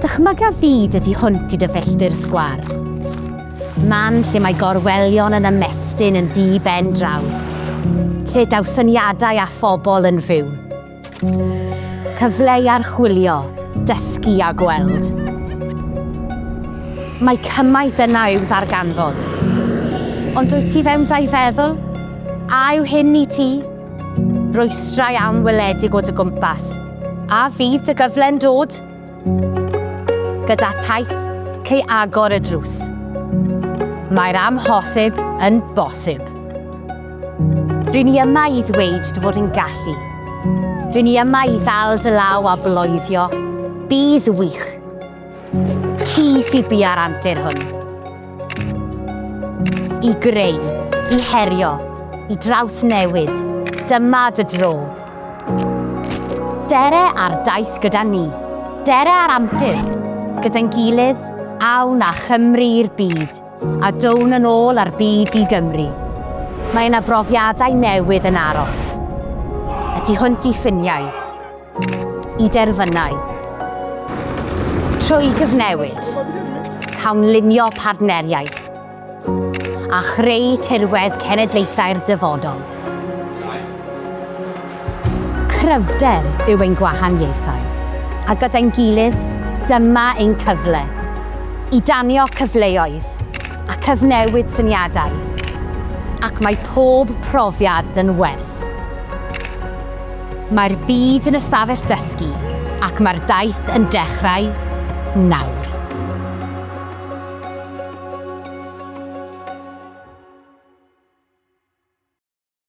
Dychmyga fyd y tu hwnt i dy filltir sgwâr. Man lle mae gorwelion yn ymestyn yn ddi ben draw. Lle daw syniadau a phobl yn fyw. Cyfle i archwilio, dysgu a gweld. Mae cymaint yna i'w ddarganfod. Ond wyt ti fewn da'i feddwl? A yw hyn i ti? Rwystrau anweledig o dy gwmpas. A fydd dy gyfle'n dod? Gyda taith, cei agor y drws. Mae'r amhosib yn bosib. Rŷn ni yma i ddweud dy fod yn gallu. Rŷn ni yma i ddal dy law a bloeddio. Bydd wych. Ti sydd bia'r antur hwn. I greu, i herio, i drawsnewid, dyma dy dro. Dere ar daith gyda ni. Dere ar antur. Gyda'n gilydd, awn â Chymru i'r byd, a down yn ôl â'r byd i Gymru. Mae yna brofiadau newydd yn aros. Y tu hwnt i ffiniau. i derfynau. Trwy gyfnewid, cawn lunio partneriaeth a chreu tirwedd cenedlaethau'r dyfodol. Cryfder yw ein gwahaniaethau, a gyda'n gilydd, dyma ein cyfle i danio cyfleoedd a cyfnewid syniadau, ac mae pob profiad yn wers. Mae'r byd yn ystafell ddysgu ac mae'r daith yn dechrau nawr.